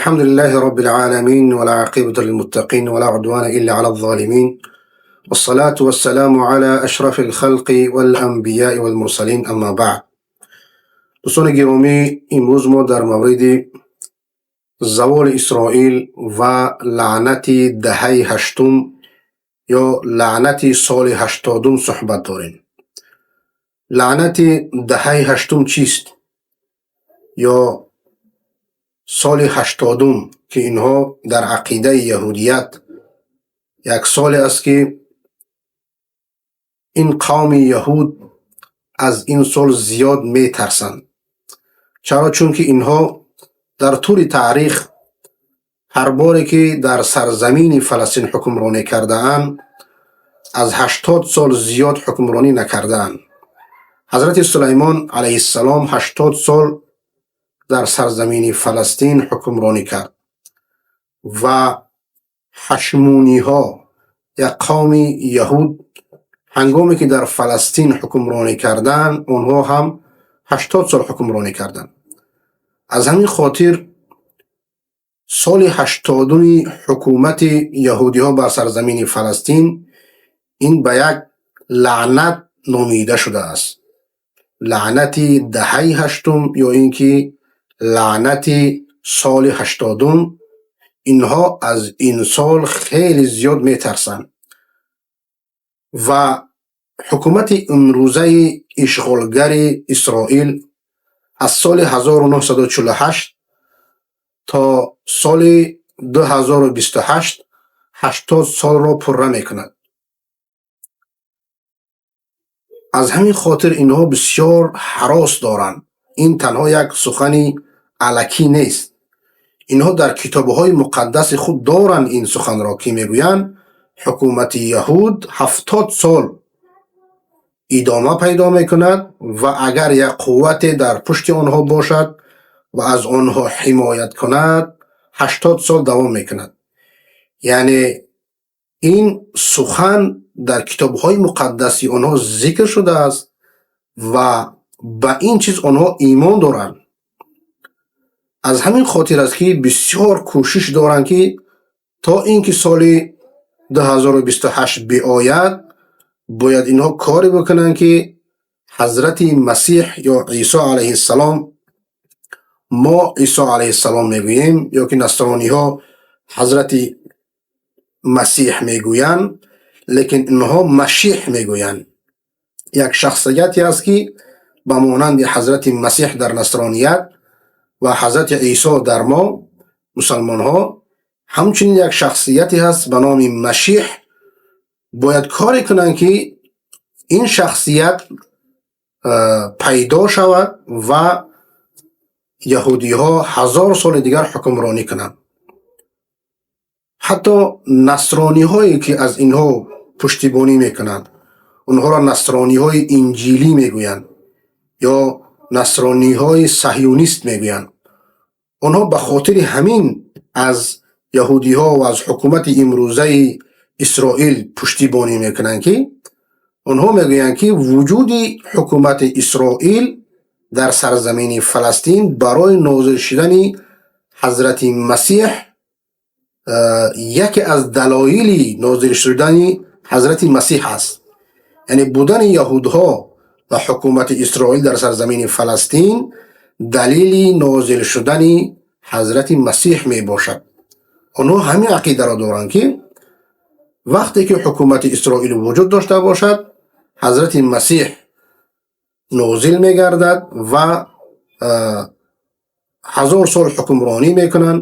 الحمد لله رب العالمين، والعاقبة للمتقين، ولا عدوان إلا على الظالمين، والصلاة والسلام على أشرف الخلق والأنبياء والمرسلين، أما بعد. Дӯстони гиромӣ, имрӯз мо дар мавриди заволи Исроил ва лаънати даҳаи ҳаштум ё лаънати соли 80-ум суҳбат дорем. Лаънати даҳаи ҳаштум чист? Ё соли 80-ум, ки инҳо дар ақидаи яҳудият як соле аст, ки ин қавми яҳуд аз ин сол зиёд метарсанд. Чаро? Чунки инҳо дар тӯли таърих ҳар боре ки дар сарзамини Фаластин ҳукмронӣ кардаанд, аз 80 сол зиёд ҳукмронӣ накардаанд. Ҳазрати Сулаймон алайҳиссалом 80 сол дар сарзамини Фаластин ҳукмронӣ кард ва ҳашмуниҳо, як қавми яҳуд, ҳангоме ки дар Фаластин ҳукмронӣ карданд, онҳо ҳам 80 сол ҳукмронӣ карданд. Аз ҳамин хотир соли 80-уми ҳукумати яҳудиҳо бар сарзамини Фаластин ин ба як лаънат номида шудааст, лаънати даҳаи ҳаштум ё ин ки лаънати соли 80-ум. Инҳо аз ин сол хеле зиёд метарсанд ва ҳукумати имрӯзаи ишғолгари Исроил аз соли 1948 то соли 2028 80 солро пурра мекунад. Аз ҳамин хотир инҳо бисёр ҳарос доранд. Ин танҳо як сухани алакӣ нест. Инҳо дар китобҳои муқаддаси худ доранд ин суханро, ки мегӯянд, ҳукумати яҳуд 70 сол идома пайдо мекунад ва агар як қуввате дар пушти онҳо бошад ва аз онҳо ҳимоят кунад, 80 сол давом мекунад. Яъне ин сухан дар китобҳои муқаддаси онҳо зикр шудааст ва ба ин чиз онҳо имон доранд. Аз ҳамин хотир аст, ки бисёр кӯшиш доранд, ки то ин ки соли 2028 биояд, бояд инҳо коре бикунанд, ки Ҳазрати Масеҳ ё Исо алайҳиссалом, мо Исо алайҳиссалом мегӯем ё ки насрониҳо Ҳазрати Масеҳ мегӯянд, лекин инҳо Машиҳ мегӯянд, як шахсияте аст, ки ба монанди Ҳазрати Масеҳ дар насроният ва Ҳазрати Исо дар мо мусалмонҳо, ҳамчунин як шахсияте ҳаст ба номи Машиҳ. Бояд коре кунанд, ки ин шахсият пайдо шавад ва яҳудиҳо 1000 соли дигар ҳукмронӣ кунанд. Ҳатто насрониҳое, ки аз инҳо пуштибонӣ мекунанд, онҳоро насрониҳои инҷилӣ мегӯянд ё насрониҳои саҳюнист мегӯянд, онҳо ба хотири ҳамин аз яҳудиҳо ва аз ҳукумати имрӯзаи Исроил пуштибонӣ мекунанд, ки онҳо мегӯянд, ки вуҷуди ҳукумати Исроил дар сарзамини Фаластин барои нозил шудани Ҳазрати Масеҳ, яке аз далоили нозил шудани Ҳазрати Масеҳ аст. Яъне будани яҳудҳо ва ҳукумати Исроил дар сарзамини Фаластин далели нозил шудани Ҳазрати Масеҳ мебошад. Онҳо ҳамин ақидаро доранд, ки вақте ки ҳукумати Исроил вуҷуд дошта бошад, Ҳазрати Масеҳ нозил мегардад ва 1000 сол ҳукмронӣ мекунанд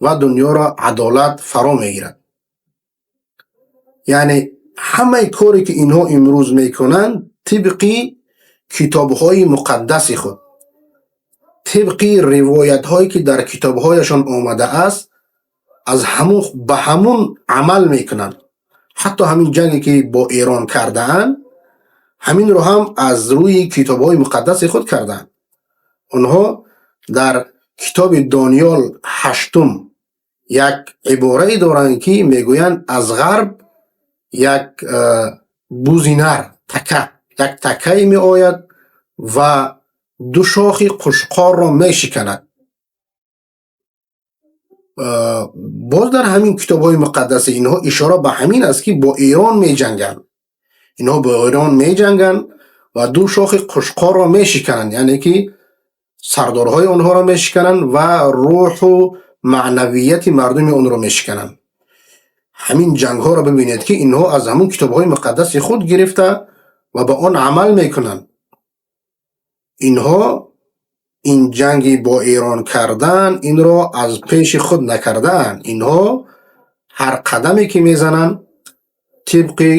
ва дунёро адолат фаро мегирад. Яъне ҳамаи коре, ки инҳо имрӯз мекунанд, тибқи китобҳои муқаддаси худ, тибқи ривоятҳое, ки дар китобҳояшон омадааст, аз ҳамун ба ҳамун амал мекунанд. Ҳатто ҳамин ҷанге, ки бо Эрон кардаанд, ҳаминро ҳам аз рӯи китобҳои муқаддаси худ кардаанд. Онҳо дар китоби Дониёл ҳаштум як иборае доранд, ки мегӯянд, аз ғарб як бузи нар, така, як такае меояд ва ду шохи қушқорро мешиканад. Боз дар ҳамин китобҳои муқаддаси инҳо ишора ба ҳамин аст, ки бо Эрон меҷанганд. Инҳо бо Эрон меҷанганд ва ду шохи қушқорро мешикананд, яъне ки сардорҳои онҳоро мешикананд ва рӯҳу маънавияти мардуми онро мешикананд. Ҳамин ҷангҳоро бибинед, ки инҳо аз ҳамун китобҳои муқаддаси худ гирифта ва ба он амал мекунанд. Инҳо ин ҷанги бо Эрон кардан инро аз пеши худ накардаанд. Инҳо ҳар қадаме ки мезананд, тибқи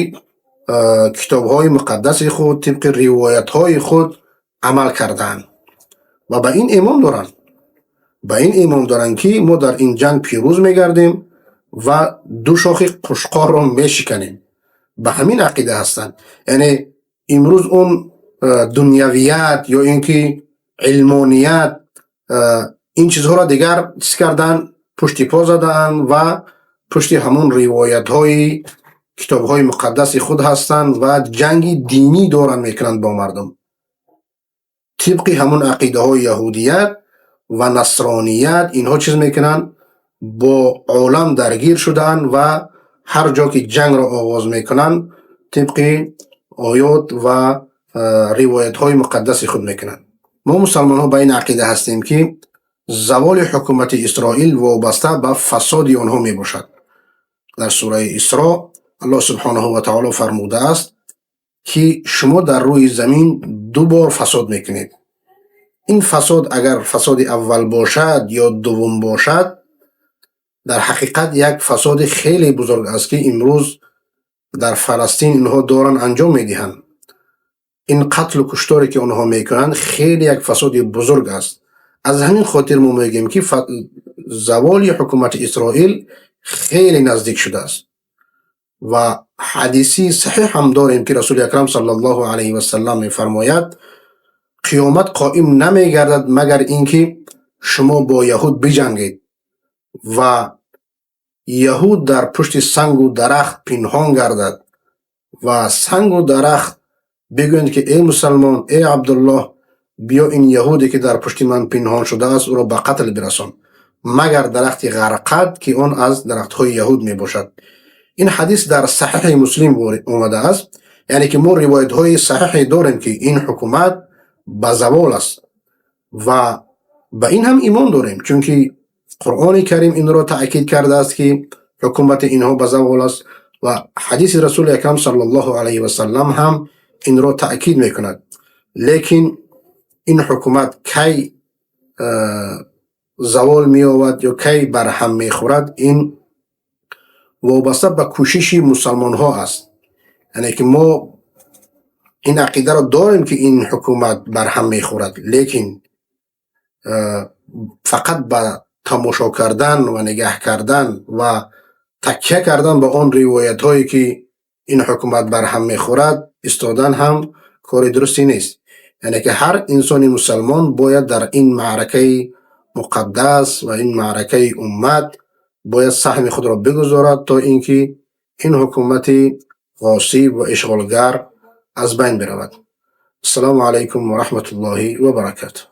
китобҳои муқаддаси худ, тибқи ривоятҳои худ амал кардаанд ва ба ин имон доранд. Ба ин имон доранд, ки мо дар ин ҷанг пирӯз мегардем ва ду шохи қушқорро мешиканем. Ба ҳамин ақида ҳастанд. Яъне имрӯз он дунявият ё ин ки илмоният, ин чизҳоро дигар чиз кардан, пушти по задаанд ва пушти ҳамон ривоятҳои китобҳои муқаддаси худ ҳастанд ва ҷанги динӣ доранд мекунанд бо мардум. Тибқи ҳамон ақидаҳои яҳудият ва насроният инҳо чиз мекунанд, бо олам даргир шудаанд ва ҳар ҷо ки ҷангро оғоз мекунанд, тибқи оёт ва ривоятҳои муқаддаси худ мекунанд. Мо мусалмонҳо ба ин ақида ҳастем, ки заволи ҳукумати Исроил вобаста ба фасоди онҳо мебошад. Дар сураи Исро Аллоҳ субҳонаҳу ва таоло фармудааст, ки шумо дар рӯи замин ду бор фасод мекунед. Ин фасод агар фасоди аввал бошад ё дуввум бошад, дар ҳақиқат як фасоди хеле бузург аст, ки имрӯз дар Фаластин инҳо доранд анҷом медиҳанд. Ин қатлу кушторе ки онҳо мекунанд, хеле як фасоди бузург аст. Аз ҳамин хотир мо мегӯем, ки заволи ҳукумати Исроил хеле наздик шудааст ва ҳадиси саҳеҳ ҳам дорем, ки Расули Акрам саллаллоҳу алайҳи васаллам мефармояд: қиёмат қоим намегардад, магар ин ки шумо бо яҳуд биҷангед ва яҳуд дар пушти сангу дарахт пинҳон гардад ва сангу дарахт бигӯянд, ки эй мусалмон, эй Абдуллоҳ, биё, ин яҳуде ки дар пушти ман пинҳон шудааст, ӯро ба қатл бирасон, магар дарахти ғарқад, ки он аз дарахтҳои яҳуд мебошад. Ин ҳадис дар Саҳиҳи Муслим омадааст. Яъне ки мо ривоятҳои саҳиҳе дорем, ки ин ҳукумат ба завол аст ва ба ин ҳам имон дорем, чунки Қуръони Карим инро таъкид кардааст, ки ҳукумати инҳо ба завол аст, ва ҳадиси Расули Акрам саллаллоҳу алайҳи васаллам ҳам инро таъкид мекунад. Лекин ин ҳукумат кай завол меёбад ё кай барҳам мехӯрад, ин вобаста ба кӯшиши мусалмонҳо аст. Яъне ки мо ин ақидаро дорем, ки ин ҳукумат барҳам мехӯрад, лекин фақат ба тамошо кардан ва нигаҳ кардан ва такя кардан ба он ривоятҳое, ки ин ҳукумат барҳам мехӯрад, истодан ҳам кори дурусте нест. Яъне ки ҳар инсони мусалмон бояд дар ин маъракаи муқаддас ва ин маъракаи уммат бояд саҳми худро бигузорад, то ин ки ин ҳукумати ғосиб ва ишғолгар аз байн биравад. Ассалому алайкум ва раҳматуллоҳи ва баракатуҳ.